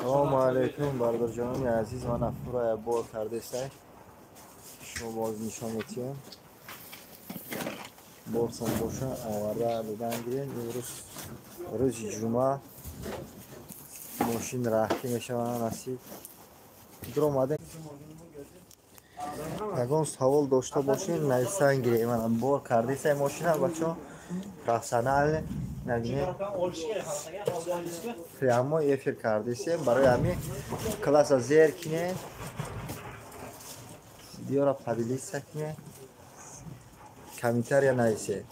Салому алейкум, бародарҷонони азиз. Ман афура бор кардесай, шумо боз нишон метиҳем. Борсон боша, оварда додан гирем. Имрӯз рӯзи ҷумъа, мошин раҳтӣ мешавад, насиб. Дуромадем, ягон савол дошта бошед, нависан гирем. Мана бор кардесай мошина, бачо, профессионал нагине, прямо эфир кардесем. Барои ҳамин класса зер кине, видеора поделиться кине, комментария нависе.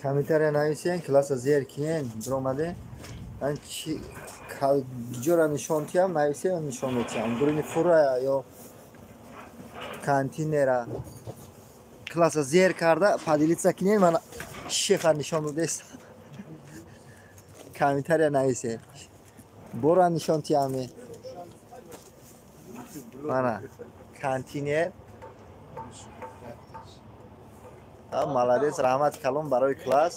Комментария нависен, класса зер кинен. Биромадем, ман чи ҷора нишон тиҳам, нависем, нишон метиҳам. Дуруни фура ё контейнера класса зер карда поделиться кинен. Ман шеха нишон додест, комментария нависем, бора нишон тиҳаме. Мана контейнер. Молодец, раҳмат калон барои класс.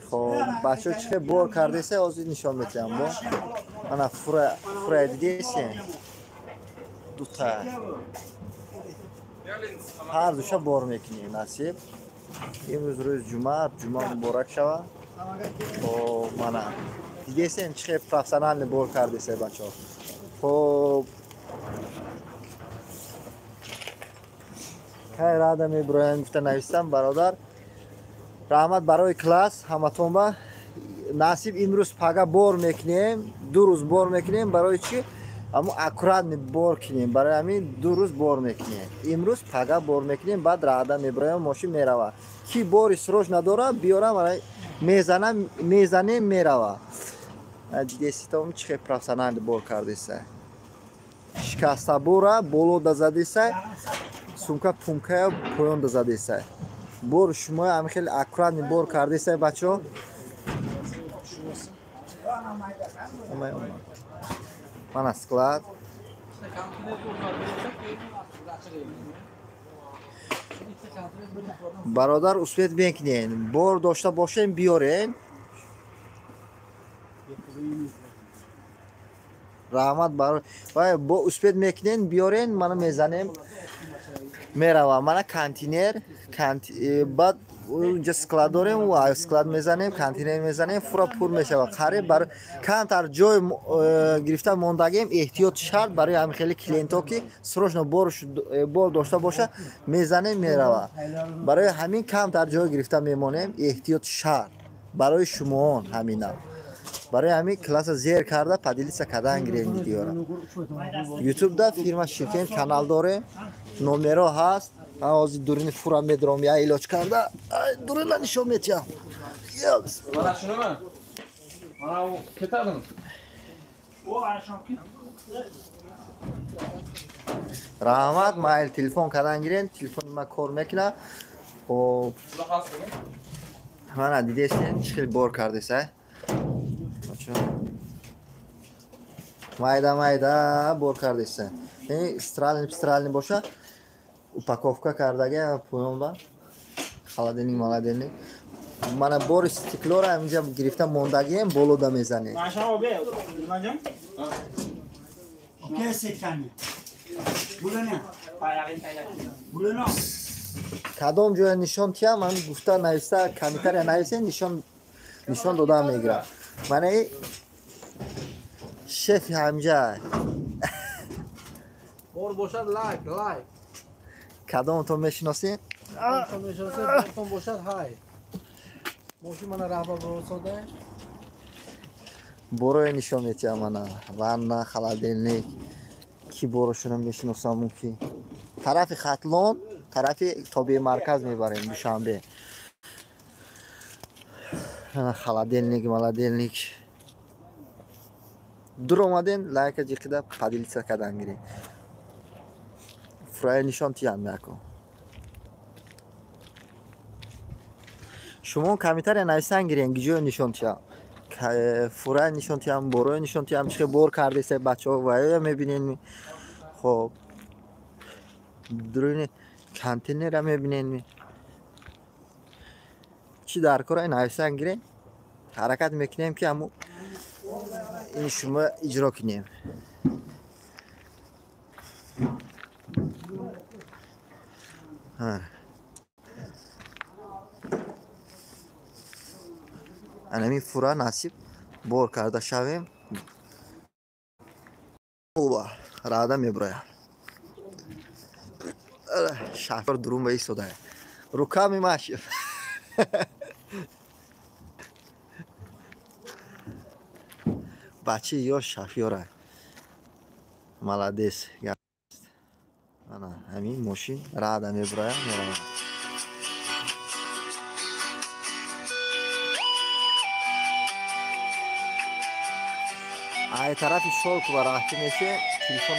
Хоб, бачаҳо, чӣ хел бор кардеса, ҳозир нишон метиҳам. Бо мана фура, фура дидесе, дута, ҳар душа бор мекунем, насиб. Имрӯз рӯзи ҷумъа, ҷумъа муборак шава. Хоб, мана дидесем, чӣ хел профессионально бор кардеса, бачаҳо. Хоб, кай рада мебироям гуфта навистам. Бародар, раҳмат барои класс ҳаматон. Ба насиб, имрӯз пага бор мекунем, 2 рӯз бор мекунем. Барои чӣ? Амо аккуратно бор кунем, барои ҳамин 2 рӯз бор мекунем. Имрӯз пага бор мекунем, баъд рада мебироям, мошин мерава. Ки бори срочно дора, биёрам, мезанам, мезанем, мерава. Дидеситом, чӣ хел профессионально бор кардеса. Шикастабора боло дазадеса, сумка пумкая поён дазадеса. Бор шумо ҳам хеле аккуратно бор кардеса, бачаҳо. Мана склад. Бародар, успеть мекунем, бор дошта бошем, биёрем. Раҳмат. Бо успеть мекунем, биёрен, мана мезанем, мерава. Мана контейнер, баъд унҷа склад дорем, склад мезанем, контейнер мезанем, фура пур мешавад. Қариб бар камтар ҷой гирифта мондагем, эҳтиёт шарт. Барои ҳамин хеле клиентҳо, ки срочно бор дошта боша, мезанем, мерава. Барои ҳамин камтар ҷой гирифта мемонем, эҳтиёт шарт барои шумоон ҳамина. Барои ҳамин класса зер карда поделиться кардан гирем видеора. Ютубда фирма Ширкент канал дорем, номеро ҳаст. Ман ҳозир дурини фура медорам, я илоҷ карда дурина нишон метиҳам. Mana shunimi? Mana u ketadimi? Раҳмат, майли, телефон кардан гирем, телефони ман кор мекунад. Хоб, мана дидесен, чӣ хел бор кардеса, майда майда бор кардеса. Стиральный, пстиральный боша, упаковка кардага поёнба, холодильник, молодильник. Мана бори стеклора инҷа гирифта мондагием, болода мезанем. Maşallah be, Nurlancan. Kesetani. Bulana. Bulana. Кадом ҷоя нишон тиҳам, ман гуфта, нависта, комментария нависен, нишон дода мегирам. Мана и шефи ҳамҷа. Бор бошад, лайк, лайк. Кадомтон мешиносед? Мешиносед, бортон бошад, ҳай. Мошин мана раҳбар баросода. Борое нишон метиҳам, мана ванна, холодильник. Ки борошонро мешиносам, мумкин. Тарафи Хатлон, тарафи тобеи марказ мебарем, Душанбе. Холодильник, молодильник. Дур омадем, лайка ҷиқида поделиться кардан гирем. Фурая нишон тиҳам яко. Шумо комментария нависан гирем, гиҷоя нишон тиҳам, фурая нишон тиҳам, бороя нишон тиҳам, чӣ бор кардеса, бачаҳо, вая мебинем. Хоб дуруни контейнера мебинен. Чӣ дар кора нависан гирем, ҳаракат мекунем ки ҳаму ин шумо иҷро кунем. Анами фура насиб бор карда шавем, оба рада меброяд. Шофёр дурун ба истодая, руками машем. Бачаи ёш шофёра, молодец. Ана ҳамин мошин рада меброяд, меравад. Ай тарафи Шолкова раҳти меше, телефон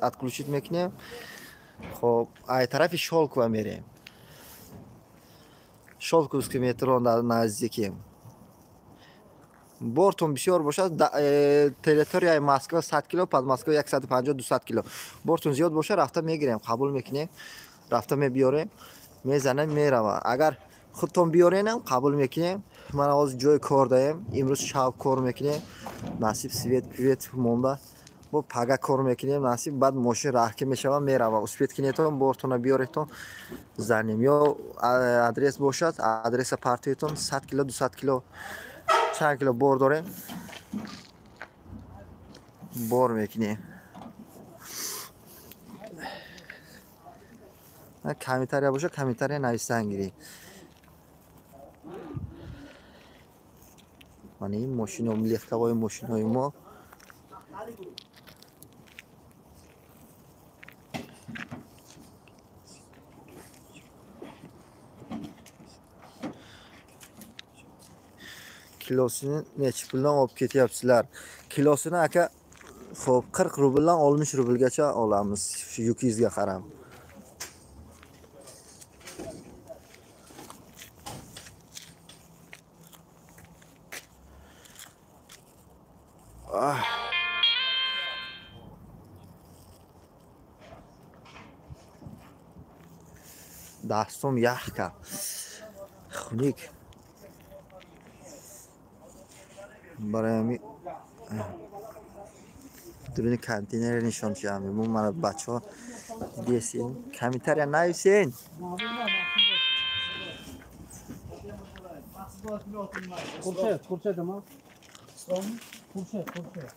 отключить мекунем. Хоб ай тарафи Шолкова мерем. Шолковский метро наздикем. Бортон бисёр бошад, территорияи Москва 100 кило, под Москва 150-200 кило. Бортон зиёд бошад, рафта мегирем, қабул мекунем, рафта мебиёрем, мезанем, мерава. Агар худтон биёренам, қабул мекунем. Ман ҳозир ҷои кор даем, имрӯз шаб кор мекунем, насиб свет пивет монда, бо пага кор мекунем, насиб баъд мошин раҳ ки мешава, мерава. Успеть кинетон, бортона биёретон, занем. Ё адрес бошад, адреса партиетон 100 кило, 200 кило, чанд кило бор дорем, бор мекунем. Комментария бошад, комментария нависан гирем. Мана ин мошино, легковой мошинои мо. Kilosini nechi puldan olib ketyapsizlar? Kilosini aka, xo'p, 40 rubldan 60 rublgacha olamiz, shu yukingizga qarab. Дастом ях кард, хунук. Барои ҳами дуруни контейнер нишон шавам. Мо мана бачаҳо дидесен, комментария нависен. Хуршед, Хуршед ама. Хуршед, Хуршед.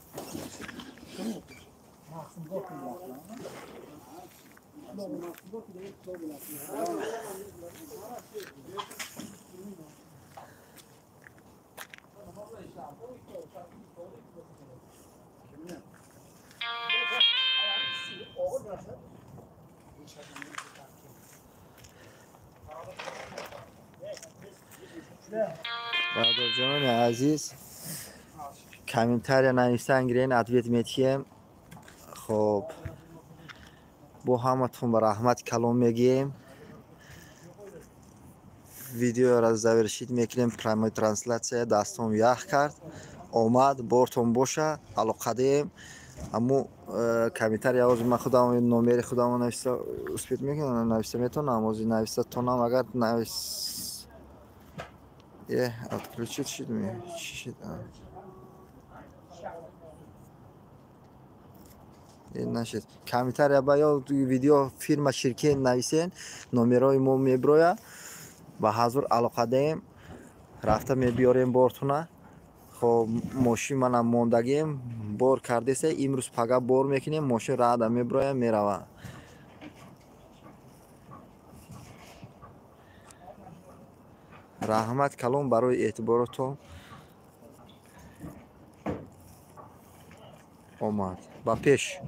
Бародарҷонони азиз, комментария нависан гирен, ответ метиҳем. Хоб бо ҳаматон ба раҳмат калом мегӯем. Видеоро завершить мекунем. Прямой трансляция дастом ях кард, омад, бортон боша, алоқадаем. Аммо комментария ҳозир ман худам номери худамро нависта успеть мекунам, нависта метавонам, ҳозир нависта тонам, агар навис отключить шид ми чӣ шид? Нашид. Комментария ба ё видео фирма ширкет нависен, номерои мо меброя, ба ҳазур алоқадаем, рафта мебиёрем бортуна. Хоб мошин манам мондагем, бор кардеса, имрӯз пага бор мекунем, мошин рада меброя, мерава. Раҳмат калом барои эътиборотон. Омад ба пеш.